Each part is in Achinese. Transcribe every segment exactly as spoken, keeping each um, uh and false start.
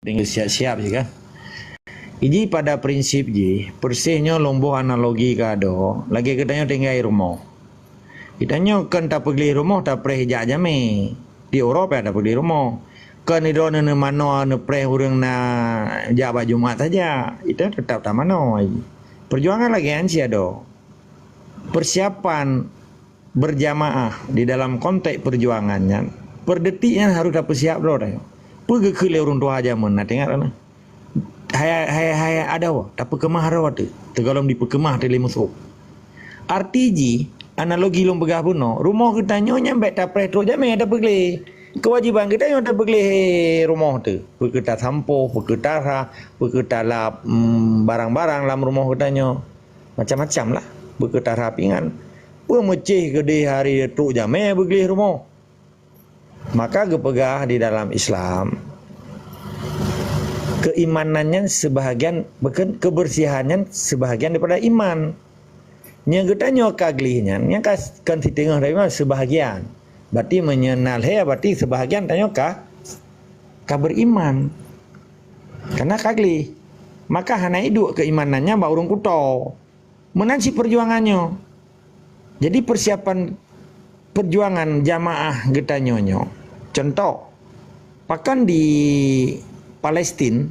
Tinggai siap-siap je kan. Iji pada prinsip jih, persis nyoe lôn boh analogi keu adoe, lagée geutanyoe tinggai rumoh. Geutanyoe kon tapeugleh rumoh, tapreh jak jamé. Di Eropa tapeugleh rumoh. Kon droeneuh neumanoe neupreh ureuëng na jak bak Jumat saja. Ita tetap tamanoe. Perjuangan lagée nyan si adoe. Persiapan berjamaah di dalam konteks perjuangan nyan, per detik nyan harus tapeusiap droe tanyoe. Peue geukheun lé ureuëng tuha jameun na teuingat na. Hai hai hai adoe, tapeukeumah droe teuh, teugohlom dipeukeumah teuh lé musoh. Arti jih, analogi lôn peugah bunoe, rumoh geutanyoe nyan bék tapreh trok jamé tapeugleh. Keuwajéban geutanyoe tapeugleh rumoh teuh. Peue keu tasampoh, peue keu tarhah, peue keu talab, mm, barang-barang lam rumoh geutanyoe. Macam-macam lah. Peue keu tarhah pingan. Peue meucéh keudeh hari trok jamé beugleh rumoh. Maka geupeugah di dalam Islam, keimanan nyan sebahagian, bukan, kebersihan nyan sebahagian daripada iman. Nyang geutanyoe ka gleh nyan, nyang ka kon siteungoh dari iman sebahagian. Berarti meunyoe na lhée, berarti sebahagian tanyoe ka, ka beriman. Karena ka gleh. Maka hana iduek keimanan nyan bak ureuëng kuto. Meunan cit perjuangan nyoe. Jadi persiapan perjuangan jamaah geutanyoe nyoe. Contoh, pakon di Palestin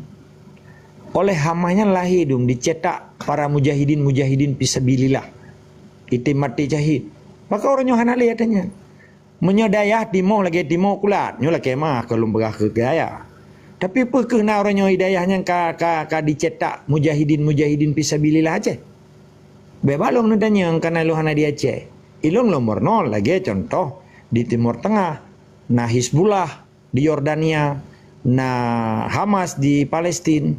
oleh Hamas nyan lahé dum dicetak para mujahidin-mujahidin fisabilillah. Item maté syahid. Maka ureuëng nyoe hana lé ateueh nyan. Meunyoe dayah timoh lagée timoh kulat, nyoe lakée mah keu lôn peugah keu dayah. Tapi peu kheueh na uroe nyoe dayah nyan ka, ka, ka dicetak mujahidin-mujahidin fisabilillah Aceh? Bék balom neutanyong kana lôn hana di Aceh. Ilôn lôn meurunoe lagée contoh di Timur Tengah, na Hizbullah, di Yordania, na Hamas di Palestin.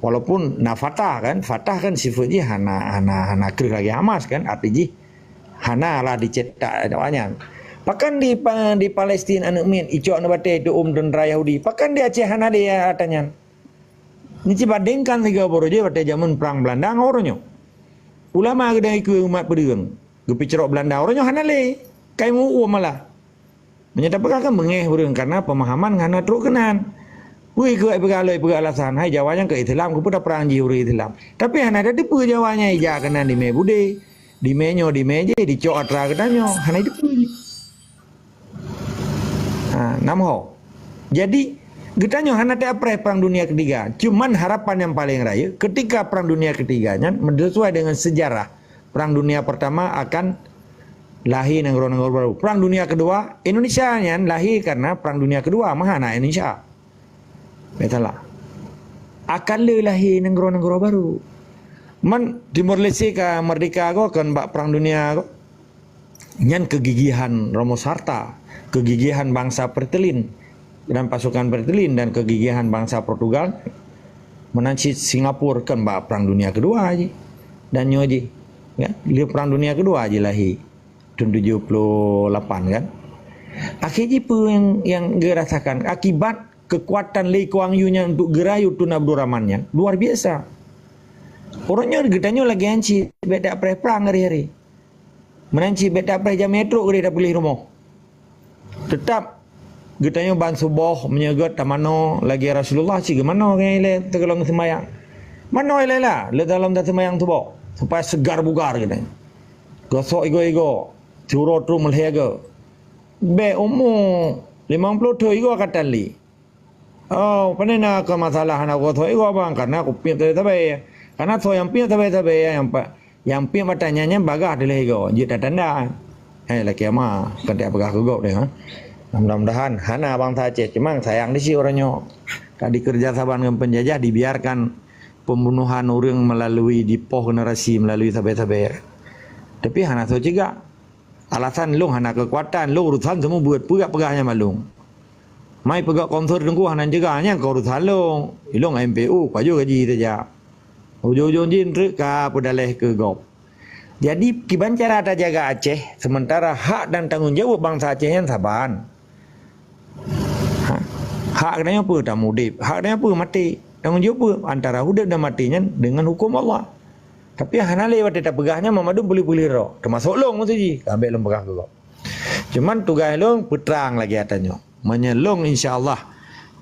Walaupun na Fatah kan, Fatah kan sifat jih hana, hana, hana kreueh lagée Hamas kan, arti jih hana lah dicetak awaknyan. Pakon di, di Palestin aneuëk miet icok neubatée itu um tentara Yahudi. Pakon di Aceh hana di ata nyan. Ni cibandingkan tiga puluh je batée jameun perang Belanda ngon uroe nyoe. Ulama geudang ikeu umat peudeueng. Geupicrok Belanda uroe nyoe hana lé. Kai mu-uem malah. Meunyoe tapeugah kan beungéh ureuëng karena pemahaman hana trok keunan. Wui keu peugah loi peugah alasan, hai Jawa nyang keu Islam keupeue taprang jih ureuëng Islam. Tapi hana tateupeue Jawa nyang ija keunan di mé budé, di mé nyoe, di mé jih, dicok atra geutanyoe, hana tateupeue jih. Ha, nam ho. Jadi geutanyoe hana tapreh perang dunia ketiga. Cuman harapan yang paling raya ketika perang dunia ketiga nyan sesuai dengan sejarah Perang Dunia Pertama akan lahé nanggroe-nanggroe baru. Perang Dunia Kedua, Indonesia nyan lahé karena Perang Dunia Kedua, meuhana Indonesia. Biasalah. Akan le lahé nanggroe-nanggroe baru. Man Timor Leste ka merdeka ko kan bak Perang Dunia ko. Nyan keugigihan Ramos Horta, keugigihan bangsa Fretilin dan pasukan Fretilin dan keugigihan bangsa Portugal. Meunan cit Singapura kan bak Perang Dunia Kedua jih. Dan nyoe jih, ya, lé Perang Dunia Kedua jih lahé tahun tujuh puluh lapan kan. Akhé jih peue yang, yang geurasakan akibat kekuatan Lee Kuan Yew nyan untuk geurayu Tun Abdul Rahman nyan luar biasa. Orang nyoe geutanyoe lagée nyan cit bék tapreh perang hari-hari. Meunan cit bék tapreh jamé trok geude tapeulih rumoh. Teutap geutanyoe ban suboh meunyoe göt tamanoe lagée Rasulullah cit geumanoe keu ilée teugeulong seumayang. Manoe ilée lah lé dalam taseumayang suboh supaya segar bugar geutanyoe. Gosok igoe-igoe, siuroe troh meulhée goe. Bék umu limong ploh thon igoe ka tan li. Oh, pane na keu masalah hana gosok igoe bang, karena kupiep sabe-sabe. Karena soe nyang piep sabe-sabe nyang pa, nyang piep mata nyan nyan bagah dileh igoe, jeuet tatanda. Hai lakée ama, kan tapeugah keu gob deh ha. Mudah-mudahan hana bangsa Aceh, cuma sayang di si uroe nyoe. Ka dikeureuja saban ngon penjajah dibiarkan pembunuhan ureuëng melalui dipoh generasi melalui sabe-sabe. Tapi hana soe cegak. Alasan lôn hana keukuatan, lôn urusan seumu buet peugah-peugah nyang malum. Mai peugah konser teungku hana cegah nyang keu urusan lôn. Ilôn M P U, pajoh gaji saja. Ujong-ujong jih treuk ka peudaleh keu gob. Jadi kiban cara tajaga Aceh sementara hak dan tanggung jaweueb bangsa Aceh nyan saban. Ha, hak geutanyoe peue tamudeb, hak geutanyoe peue maté. Tanggung jaweueb peue antara udeb dan maté nyan dengan huköm Allah. Tapi hana lé watée tapeugah nyan mandum peuleueh-peuleueh droe, teumasok lôn meusti jih, ka bék lôn peugah keu gob. Cuman tugaih lôn peutrang lagée ata nyoe. Meunyoe lôn insya Allah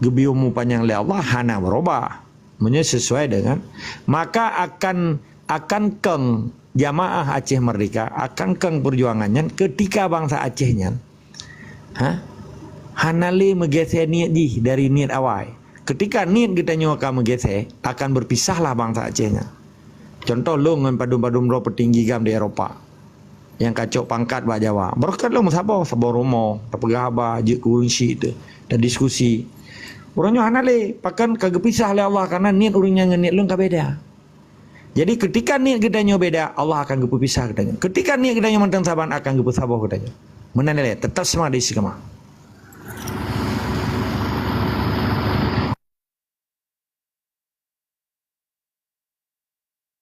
geubri umu panyang lé Allah hana beurubah. Meunyoe sesuai dengan, maka akan, akan keng jamaah Aceh Merdeka, akan keng perjuangan nyan ketika bansa Aceh nyan, ha? Hana lé meugeusé niet jih dari niet awai. Ketika niet geutanyoe ka meugeusé, akan berpisahlah bansa Aceh nyan. Contoh lôn ngon padum-padum droe peutinggi GAM di Eropa nyang ka cok pangkat bak Jawa. Barokon lôn meusaboh, saboh rumoh, tapeugah haba, jeuet keu ureuëng syiek teu, tadiskusi. Ureuëng nyoe hana lé, pakon ka geupisah lé Allah karena niet ureuëng nyan ngon niet lôn ka beda. Jadi ketika niet geutanyoe beda, Allah akan geupeupisah geutanyoe. Ketika niet geutanyoe mantong saban, akan geupeusaboh geutanyoe. Meunan lé, tetap semangat di istiqamah.